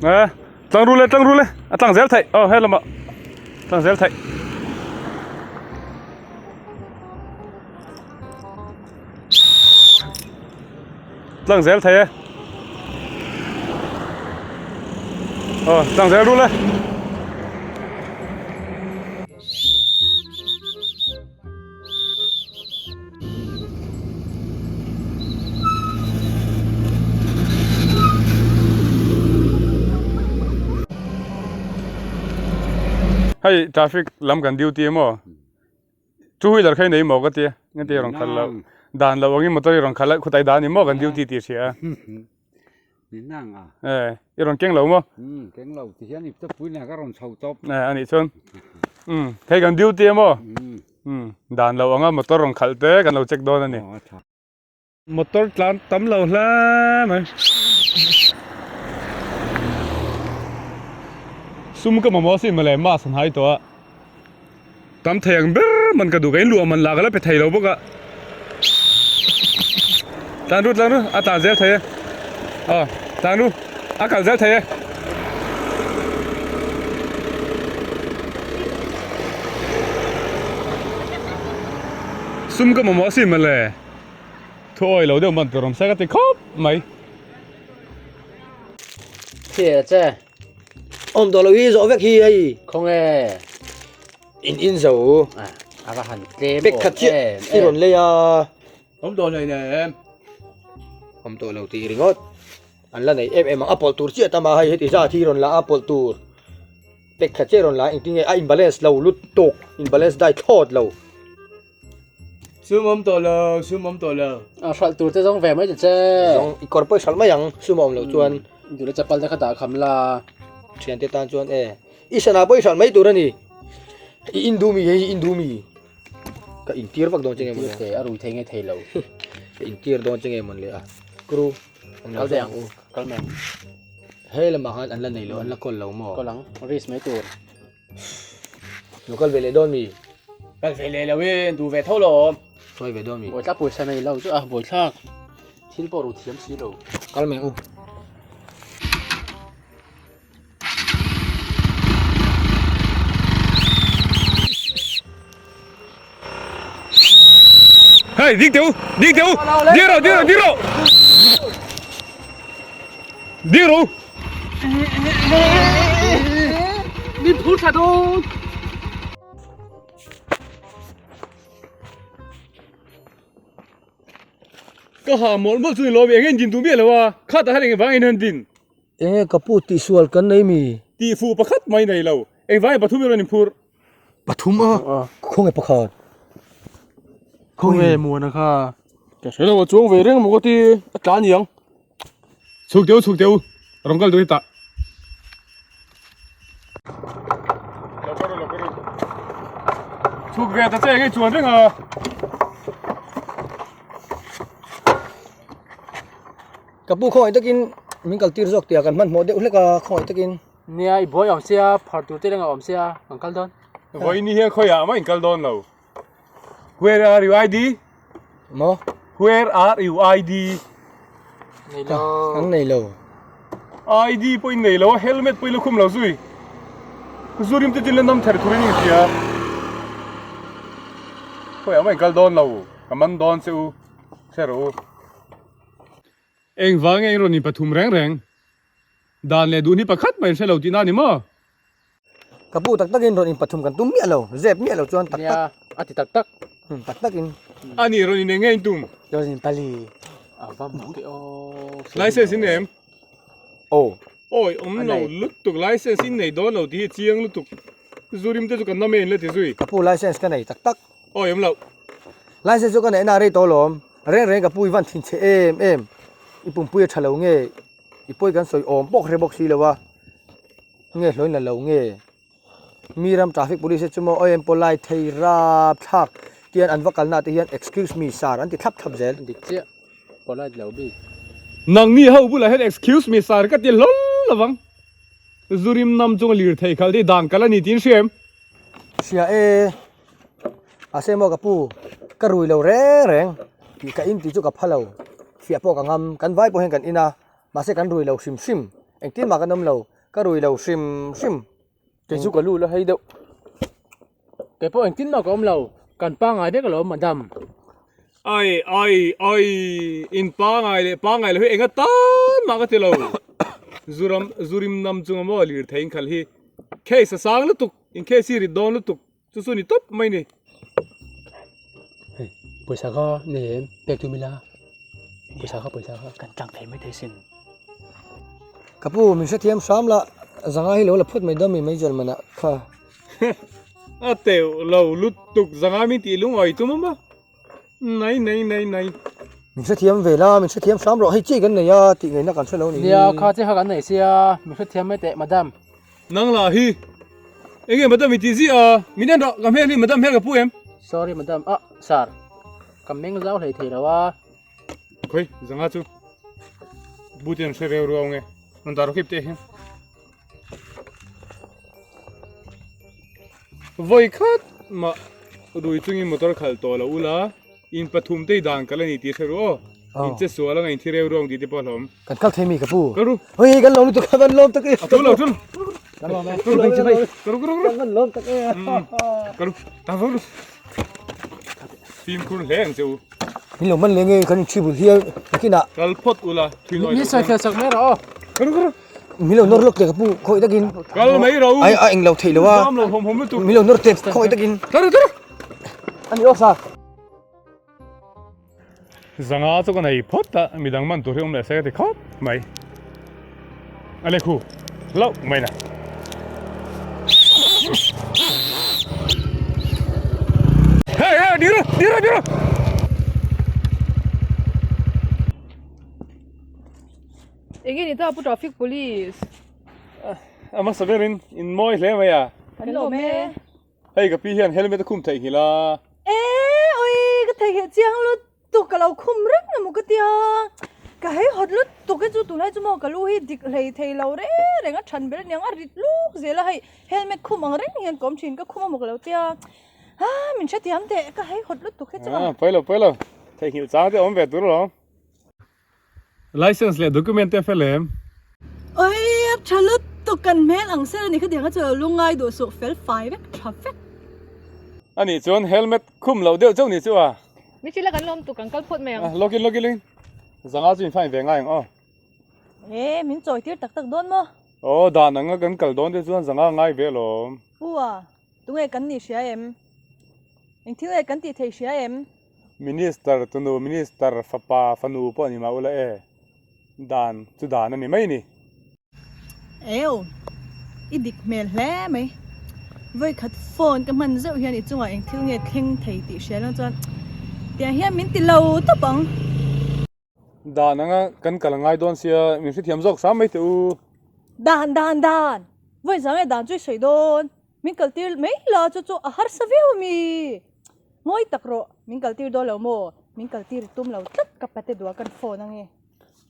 Eh, tlang ru le tlang ru le a tlang zel theih aw he lamah tlang zel theih tlang zel thei e aw tlang zel ru le Hei traffic lam kan duty emaw two wheeler kha i nei maw ka tia nge tia rawn khalh loh dan loh angin motor i rawn khalh a khutai dan ni maw kan duty tih hria a. Eh i rawn keng lo maw? Umm keng lo ti hian ipte pui nen ka rawn chho tawp. Eh anih chuan umm hei kan duty emaw umm dan loh anga motor rawn khalh te kan lo check dawn a ni. Motor tlan tam lo hle mai. Sum ka mamawh asin mawle mask an hai tawh a. Tam thei ang ber man ka duh ka inluah man lah ka la pe thei lo bawk a. Tlan ru tlan ru a tlan zel thei e. Aw tlan ru a kal zel thei e. Sum ka mamawh asin mawle. Thu awi lo deuh man tur awm se ka ti khawp mai. Thlir che. Awm tawh lo hi zawh vek hi hei. Khaw nge. In in zo. A va han tlem Pek khat chiah i rawn lei a. Awm tawh hlei nem. Awm tawh lo tih ringawt. An la nei em em ang a pawlh tur chiah tam a hei heti zat hi rawn la a pawlh tur. Pek khat chiah rawn la engtin nge a imbalance lo lutuk imbalance dai thlawt lo. Sum awm tawh lo, sum awm tawh lo. A hralh tur te zawng ve mai ta che. Zawng i kawr pawh i hralh mai ang, sum a awm loh chuan. Duh leh chapal te kha dah kham la. Thian te tan chuan e, i sana pawh i hralh mai tur a ni. I in duh mi hei hi in duh mi. Ka intir vak dawn che nge mawn le. Intir te a rui thei nge thei lo. Ka intir dawn che nge mawn le a. Kru, an lo Kal ve zawng ang u. Kal mai ang. He lamah khan an la nei lo, an la kawl lo maw? Kawl ang, risk mai tur. Lo kal ve leh dawn mi? Kal ve leh lo in, duh ve tho lo awm. Hruai ve dawn mi? Buaithlak pawisa nei lo chu a buaithlak. Thil pawh ru thiam si lo. Kal mai u. Hey, ding teh u, ding teh u, ding rawh, ding rawh, ding rawh. Ding rawh u. Min phur thla dawn. Ka ha mawlh mawlh chu ni lo mi eng engine duh miah lo a, khatah hian engvang in an din. Enge ka pu tihsual kan nei mi? Tihfuh pakhat mai nei lo, engvang in pathum i rawn inphur. Pathum a, khawnge pakhat. Khawnge muana kha. Ka hre lo a chuang ve reng maw ka ti, a tla aniang. Chhuk teh u, chhuk teh u, rawn kal duh hi tah. Lo kal ru, lo kal ru. Chhuk ve ta che enge chuan reng a. Ka pu khawngaih takin min kal tir zawk tia kan hmanhmawh deuh hlek a khawngaih takin. Nia i buai awm sia, phar tur te reng a awm sia, kan kal dawn. Vawiin hian khawiah mah in kal dawn lo. Where are you ID? Maw? Where are you ID? Nei lo. Kan nei lo. ID pawh in nei lo a, helmet pawh in la khum lo zui. Zurim te chin la nam ther thurin in hria. Khawiah mah in kal dawn lo, ka man dawn che u, hre rawh u. Engvang nge in rawn in pathum reng reng? Dan leh duhni pakhat mah in hre lo tihna a ni maw? Ka pu tak takin rawn in pathum kan tum miah lo, zep miah lo chuan tak tak. Nia, a ti tak tak. Tak takin. A ni, rawn in eng nge in tum? Rawn in pali. A va mak e aw. License in nei em? Aw. Awi, awm lo lutuk, license in nei dawn lo tih hi chiang lutuk. Zurim te chu kan nawm e in la ti zui. Ka pu license ka nei tak tak. Awi, awm lo. License chu ka neihna a rei tawh alawm. Reng reng ka pu i van thin chhe em em. I pumpui a tha lo nge, i pawi kan sawi awm bawk hre bawk si lo a. Nge hlawin la lo nge? Mi ram traffic police te chu maw aw em pawh lai thei rap thlak tian an va kalna ah te hian excuse me sir an ti thlap thlap zel. Dik chiah, polite lo bik. Nangni ho bulah hian excuse me sir ka ti hlawl lovang. Zurim nam chunga lirthei khalh te hi dan kal a ni tiin hria em? Hria e, mahse maw ka pu, ka rui lo reng reng tih ka in tih chu ka pha lo, fiah pawh ka ngam, kan vai pawh hian kan in a, mahse kan rui lo hrim hrim. Engtin mah kan awm lo. Ka rui lo hrim hrim. Kei chu ka lu la hei deuh. Kei pawh engtin mah ka awm lo. Kan pangai vek alawm madam. Ai ai ai in pangai leh pangai lo hi enga tan mah ka ti lo. Zuram zurim nam chunga maw lirthei in khalh hi case a sang lutuk in case hi rit dawn lutuk. Chu chu ni tawp mai ni. Hei pawisa kha nei em pek tum ila pawisa kha pawisa kha kan tlang thei mai thei sin. Ka pu min hrethiam hram la zanga hi lo la phawt mai dawn mi mai jal manah kha. A teuh lo lutuk zanga min tih lungawi tum a maw. Nai nai nai nai. Min hrethiam ve la min hrethiam hram rawh hei chi kan nei a tih ngaihna kan hre lo ni. Nia kha che kha kan nei sia min hrethiam mai teh madam. Nang lah hi enge madam i tih ziah a min en rawh ka hmel hi madam hmel ka pu em. Sorry madam ah sir ka meng zau hlei thei lo a. Khawi zanga chu bu te an hre reu reu ang e rawn dah rawh khip teh hian. Vawi khat mah rui chungin motor khalh tawh lo ula in pathum te i dan kal a ni tih hre ru aw in che sual anga in thi reu reu ang tih te pawh a hlawm. Kan kal thei mi ka pu. Kal ru. Hei kan lawm lutuk kan lawm tak e. A tu lo tu. Kan lawm e. Kal ru kal ru kal ru. Kan lawm tak e. Kal ru ta ru. Fimkhur hle ang che u. Min lo man leh nge kan inchhi bul hial nakinah. Kal phawt ula thin Ni sawi fel sak mai rawh aw. Kal ru kal ru. Min lo nawr lawk teh ka pu khawi takin. Kal mai ro. Ai a eng lo theih lo a. Zam lo hawm hawm lutuk. Min lo nawr teh khawi takin. Kal ru kal ru. Ani aw sir. Zanga chu ka nei phawt a midang man tur hi awm leh se ka ti khawp mai. A lehkhu hlauh mai na. Hey hey dira dira dira. Enge ni ta pu traffic police. A hmasa berin in mawi hle mai a. Kan lawm e. Hei ka pi hian helmet a khum theih nghilh a. E oi ka theih nghilh chiang lutuk ka lo khum reng na maw ka tia. Ka hei hawt lutuk e chu tunlai chu maw ka lu hi dik hlei thei lo reng reng a than ber aniang a rit luk zel a hei helmet khum ang reng hian ka awm thin ka khum a maw ka lo tia. A min hrethiam teh ka hei hawt lutuk he chu a. Pawi lo pawi lo theih nghilh chang te awm ve tur alawm. License leh document te a fel em? Oi a tha lutuk kan hmel ang sel a ni khatiang a chu lo lungai duh suh fel fai vek tha vek. A nih chuan helmet khum loh deuh chauh ni chu a. Mi chila kan lawm tuk kan kal phawt mai ang. Lawkin lawkin lawkin zanga chu in fine ve ngai ang aw. E min chawi tir tak tak dawn maw? Aw dan anga kan kal dawn te chuan zanga ngai ve alawm. Pu a, tunge kan nih hria em? Engthil nge kan tih theih hria em? Minister tunu Minister fapa fanu pawh ni mah ula e, dan chu dan a ni mai ni. Eo, i dik hmel hle mai. Vawikhat phone ka hman zeuh hian i chungah eng thil nge thleng thei tih hria lo chuan tiang hian min ti lo tawp ang. Dan anga kan kal angai dawn sia min hrethiam zawk hram mai teh u. Dan dan dan! Vawi zang e dan chu i sawi dawn. Min kaltir mai la chu chu a harsa viau ami. Ngawi tak rawh, min kaltir dawn lo maw? Min kaltir i tum lo tlat ka pate duah kan phone ange.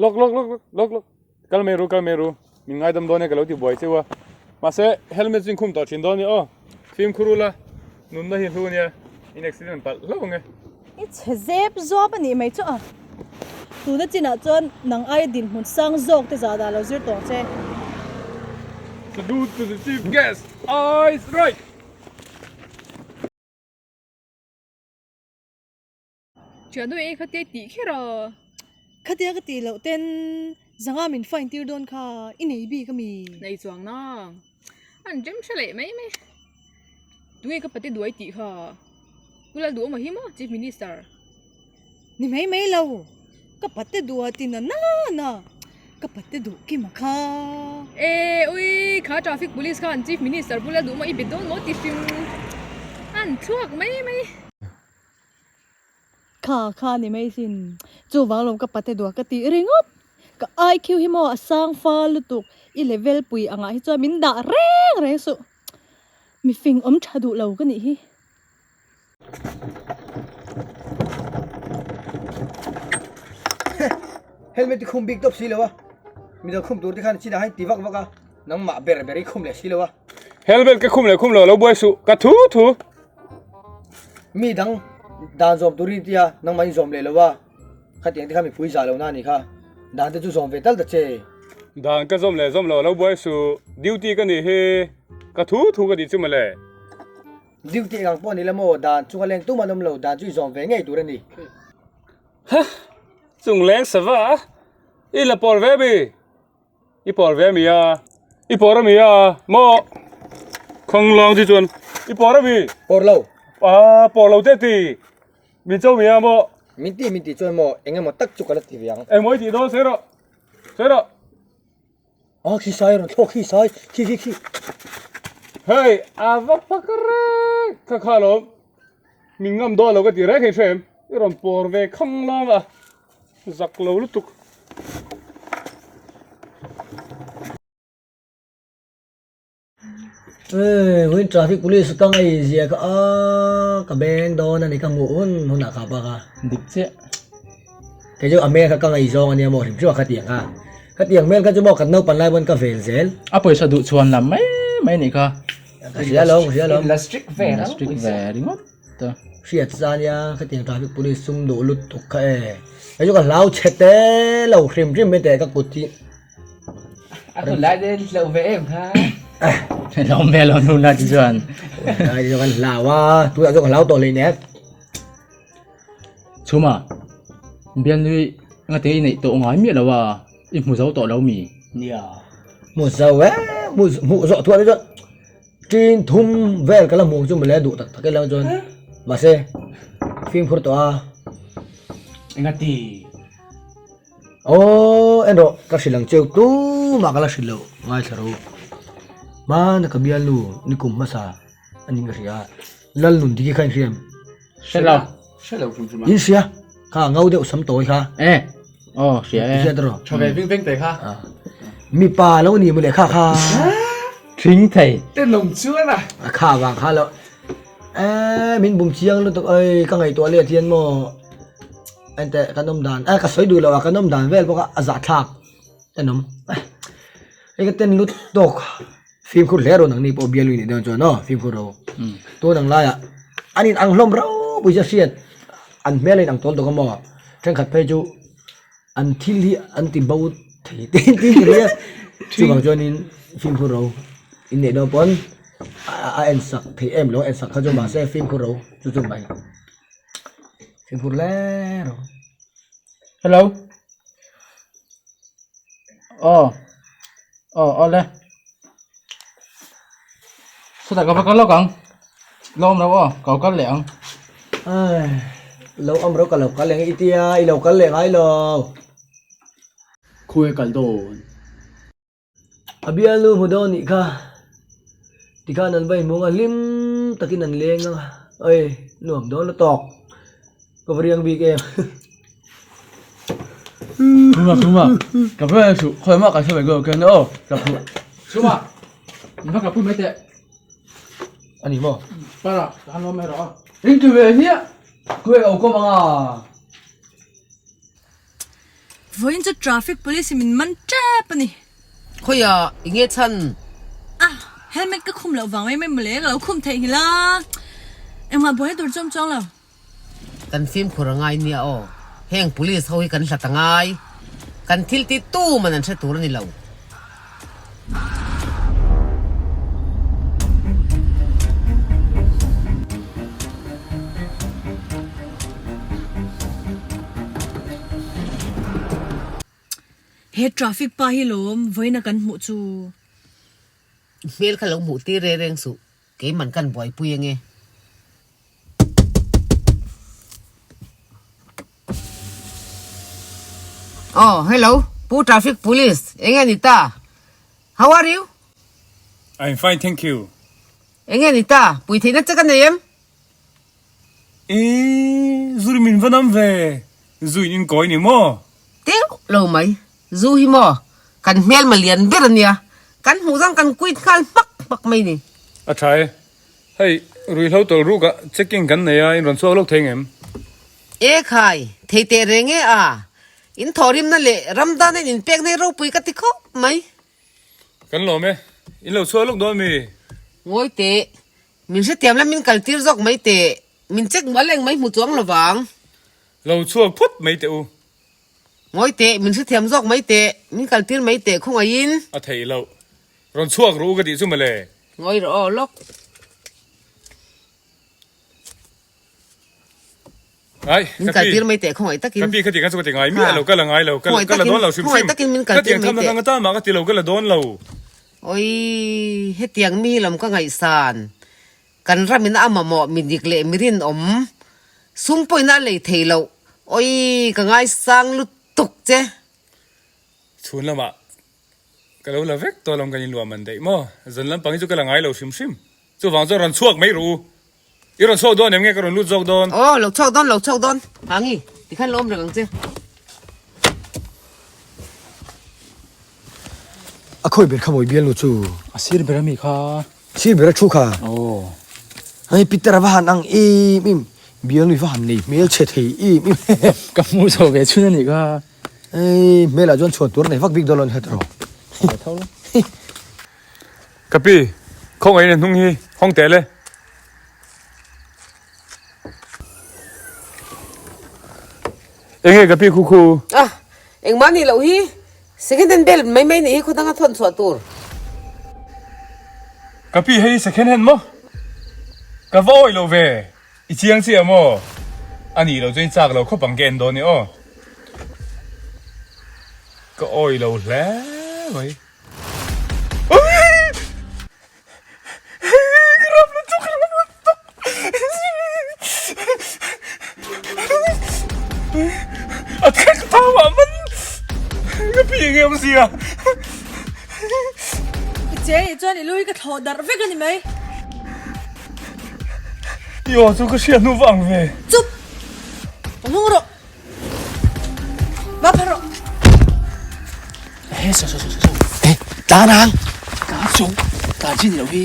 Lawk lawk lawk lawk lawk kal mai ru kal mai ru min ngaidam dawn e ka lo ti buai cheu a mahse helmet chu in khum tawh thin dawn ni aw fimkhur ula nunna hi hlu nia in accident palh hlauh ange. I chhe zep zuap a nih mai chu a. Tuna chinah chuan nang aia dinhmun sang zawk te zah dah lo zir tawh che. Salute to the chief guest, eyes right! Thiannu ei kha te tih kher a. Khatia ka tih loh ten zanga min fine tir dawn kha i nei bik ami? Nei chuang nang. An rem hre leh mai mai. Tunge ka pate duai tih kha? Pu Lalduhawma hi maw Chief Minister? Ni mai mai lo. Ka pate duh a ti na na na. Ka pate duh kim a kha. E ui kha traffic police khan Chief Minister Pu Lalduhawma i bet dawn maw ti hrim. An thluak mai mai. Kha kha ni mai sin. Chuvang lawm ka pate duah ka tih ringawt. Ka IQ hi maw a sang fal lutuk. I level pui angah hi chuan min dah reng reng suh. Mi fing awm tha duh lo ka nih hi. Helmet i khum bik tawp si lo a. Midang khum tur te khan chinah hian ti vak vak a. Nangmah ber ber i khum leh si lo a. Helmet ka khum leh khum lo lo buai suh ka thu thu. Mi dang dan zawm turin tia nangmah in zawm leh lo a, khatiang te kha mipui zah lo na a ni kha, dan te chu zawm ve tal ta che. Dan ka zawm leh zawm lo lo buai suh. Duty ka nih hi ka thu thu ka tih chu mawle. Duty eng ang pawh ni la maw dan chunga leng tum an awm lo dan chu i zawm ve ngei tur a ni. Ha! Chung leng sava a, i la pawr ve mi? I pawr ve mi a? I pawr a mi a? Maw? Khawng lawng chi chuan i pawr a mi? Pawr lo. A pawr lo te ti. Min cho mi a maw? Min ti min ti chuan maw eng emaw tak chu ka la ti ve ang. Engmaw i tih dawn sawi rawh. Sawi rawh. A khi sai rawn thlawk khi sai khi khi khi. Hei a va pak rek kha kha lawm. Min ngam dawn lo ka ti rek hei hrem. I rawn pawr ve khang lang a. Zak lo lutuk. Ê, vawiin traffic police ka ngaih zia kha a ka beng dawn a ni ka hmuh hun hunah kha bak a. Dik chiah. Kei chu a hmel kha ka ngaih zawng a nia maw hrim hrim a khatiang kha. Khatiang hmel kha chu maw kan naupan lai pawn ka vel zel. A pawisa duh chhuan lam mai mai nih kha. Ka hria lo, ka hria lo. Inla strict ve ringawt. Strict ve ringawt. Hriat sa nia khatiang traffic police sum duh lutuk kha e. Kei chu ka hlau chhe te lo hrim hrim mai teh ka kut hi. A hun lai te hlauh ve em kha. Hlauh ve lo nu la ti chuan. Lai chu kan hlau a, tunah chuan ka hlau tawh hleinem. Chhuma, bialnui ngate i neih tawh ngai miah lo a, i hmu zo tawh lo mi? Nia, hmu zo e, hmu hmuh zawh thuah te chuan ṭin thum vel ka la hmu ang chu mawle duh tak tak ila chuan mahse fimkhur tawh a. Engati? Aw en rawh ka hrilh ang cheu tumah ka la hrilh loh ngaithla ro hmana ka bialnu nikum hmasa a ning ka hria a Lalnun diki kha in hria em? Hre lo. Hre lo hrim hrim a. In hria kha ngau deuh sam tawi kha. E aw hria e. Hria tawh rawh. Tha ve ving veng te kha. Mipa lo ni mawle kha kha. Thing thei. Tenawm chuan a. A kha vang kha lo. E min bum chiang lutuk oi ka ngaihtuah let hian maw. Enteh kan awm dan eh ka sawi duh loh a kan awm dan vel bawk a a zahthlak en awm hei ka ten lut tawk fimkhur hle rawh nangni pawh bialui nih dawn chuan aw fimkhur rawh tun ang laiah an in ang hlawm ropui chu a hriat an hmel a in ang tawl tawk a maw thenkhat phei chu an thil hi an ti bo thei te te mai a chuvang chuanin fimkhur rawh in neih dawn pawn a en sak theih em lo en sak kha chu mahse fimkhur rawh chu chu mai. Fimkhur hle rawh. Hello. Aw. Aw awle. Sawtah ka va kal lawk ang. Lo awm lo aw, ka lo kal leh ang. Ai, lo awm ro ka lo kal leh ang i tia, i lo kal leh ngai lo. Khawi kal dawn. A bialnu hmu dawn nih kha tikhan an va inhmung a hlim takin an leng a oi nuam dawn la tawk ka va riang bik em. Chhuma chhuma ka va su khawi mah ka hre mai go ka aw ka phu chhuma in va ka pui mai teh ani maw para ka han awm mai rawh a in ti ve hiah khawi au kawm anga. Vawiin chu traffic police in min man tep a ni. Khawiah i nge chhan? A, helmet ka khum loh vang mai mai mawle, ka lo khum theih nghilh a. Engmah buai tur chu awm chuang lo. Kan fimkhur a ngai nia aw. Heng police ho hi kan hlat a ngai. Kan thil ti tu man an hre tur a ni lo. He traffic pa hi lawm vawiin a kan hmuh chu. Hmel kha lo hmuh tir reng reng suh, keiman kan buaipui ange. Oh, hello, Pu Traffic Police, enge ni ta? How are you? I'm fine, thank you. Enge ni ta? Pui theihna che ka nei em? Ee, zu ri min va nam ve. Zu in in kawi ni maw? Teuh lo mai. Zu hi maw? Kan hmelma lian ber a nia. Kan hmuh zang kan quit nghal hmak hmak mai ni. A tha e. Hei, ruihhlo tawlh ruk ah checking kan nei a, in rawn chhuak lawk thei ngem? E khai, thei teh reng e a. In thawhrimna leh ram dan a in inpek na hi ropui ka ti khawp mai. Kan lawm e, in lo chhuak lawk dawn mi? Ngawi teh, min hrethiam la min kal tir zawk mai teh, min check mual eng mai hmu chuang lovang. Lo chhuak phawt mai teh u. Ngawi teh, min hrethiam zawk mai teh, min kaltir mai teh khawngaihin. A theih loh. Rawn chhuak ru ka tih chu mawle. Ngawi rawh aw lawk. Ai, Min kaltir mai teh khawngaih takin. Ka pi kha ti kha chu ka ti ngai miah lo, ka la ngai lo, ka la dawn lo hrim hrim. Khawngaih takin min kaltir mai teh. Khatiang tham na ta mah ka ti lo, ka la dawn lo. Oi, hetiang mi hi lam ka ngaihsan. Kan ramin a mamawh mi dik leh mi rinawm. Sum pawhin a lei thei loh. Oi, ka ngaisang lutuk che. Chhun lamah ka lo la vek tawh alawm kan inluah man daih maw? Zan lampang hi chu ka la ngai lo hrim hrim. Chuvang chuan rawn chhuak mai rawh u. I rawn chhuak dawn em nge ka rawn lut zawk dawn? Aw, lo chhuak dawn, lo chhuak dawn. Hangi, tikhan lo awm reng ang che. A khawi ber kha mawi bial nu chu. A sir ber ami kha. Sir ber a thu kha. Aw. Hei Peter a va han ang em em. Bial nu i va han nei hmel chhe thei em em. Ka hmuh chho ve chhun a nih kha. Hei hmel ah chuan chhuan tur a nei vak bik dawn lo a ni kha tiraw. Tho lo. Ka pi, khawngaih in a hnung hi hawng teh le. Enge ka pi khu khu? Ah, engmah nih loh hi. Second hand bel mai mai nih hi khawdanga thawn chhuah tur. Ka pi hei second hand maw? Ka va awih lo ve. I chiang chiah maw? A nih loh chuan i chak lo khawp ang ka en dawn i aw. Ka awih lo hle mai. A thek ta mah man ka pi nge awm sia. I che nih chuan i lu hi ka thlawh darh vek a ni mai. I aw chu ka hriat hnu vang ve. Chup! Ka hnung rawh. Va phar rawh. He so so so so. Eh, tlan ang. Tlan so. Tlan chi ni lo hi.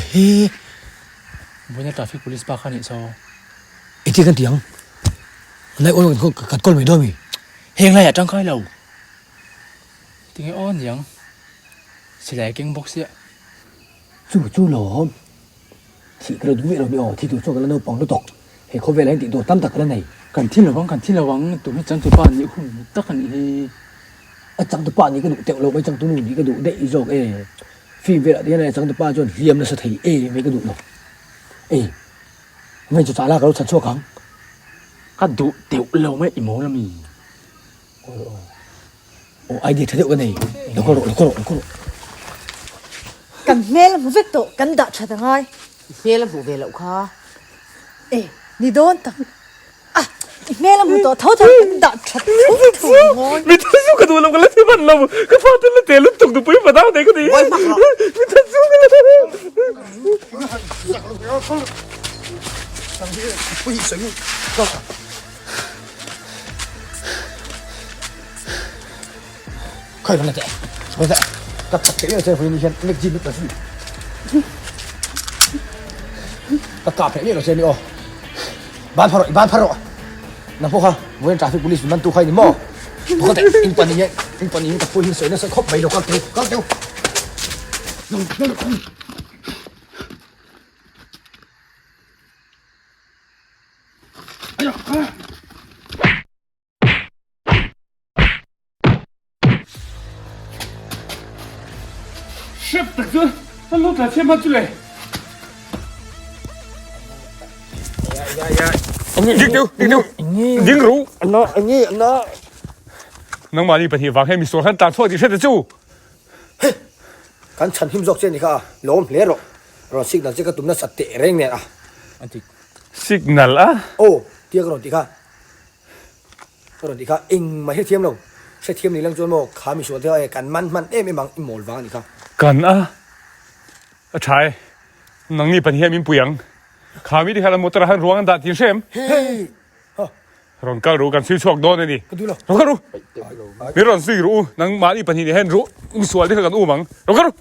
He. Buaina traffic police pa kha nih so. Engtin kan ti ang? Nai awn kan kawl mai dawn mi. Heng laiah tangkai lo. Tinge aw niang. Silai keng bawk sia. Chu chu lawm. Thih ka lo duh miah lo ni aw, thi tur chuan ka la naupang lutuk. He khawvelah hian tih tur tam tak ka la nei. Kan thi lovang, kan thi lovang, tun hi changtupa nih hun tak a nih hi. A changtupa nih ka duh teuh lo mai, changtunu nih ka duh daih zawk e. Film velah te hian a changtupa chuan hliam nasa thei em mai ka duh lo. Ei, vei chu chahla ka lo chhan chhuak ang. Ka duh teuh lo mai, i mawl ami? Aw aw, aw idea tha deuh ka nei, lo kal rawh, lo kal rawh, lo kal rawh. Kan hmel a hmu vek tawh, kan dah that a ngai. I hmel a hmuh ve loh kha. E, ni dawn tak. A, i hmel a hmu tawh tho tho kan dah that tho tho a ngawi. Mi tha chu ka duh lo, ka la thi hman lo, ka fa te la te lutuk nupui pa dang nei ka ni. Ngawi hmak rawh. Mi tha chu ka la. Khai la teh sawi teh ka that theih miah che vawiin hian nek zin ka zui ka kah theih miah lo che ni aw ban phar rawh i ban phar rawh nang pawh kha vawiin traffic police min man tu kha i ni maw kal teh in pahnih hian in pahnih hian ka phu hi sawi nasa khawp mai lo kal teh kal teh Hrep tak chuan a lo tla chhe hman chu le. Ding deuh, ding deuh, ding ru. Anna, enge anna. Nangmahni pahnih vang hian misual khan tlan chhuak tih hriat ta chu. He, kan chhan him zawk che ni kha a, lawm hle rawh. Rawn signal che ka tum nasa teh reng nen a. Signal a? Aw, tia ka rawn tih kha. Ka rawn tih kha engmah hrethiam lo, hrethiam ni lang chuan maw kha misual te kha e kan man hman em em ang i mawl vang a nih kha. Kan a, a tha e, nangni pahnih hian min pui ang, kha mi te khan an motor ah khan ruang an dah tih hrem. Hei ha. Rawn kal ru kan sui chhuak dawn a ni. Ka duh lo. Rawn kal ru. Min rawn zui ru u, nangmahni pahnih nih hian ru misual te kha kan um ang. Rawn kal ru.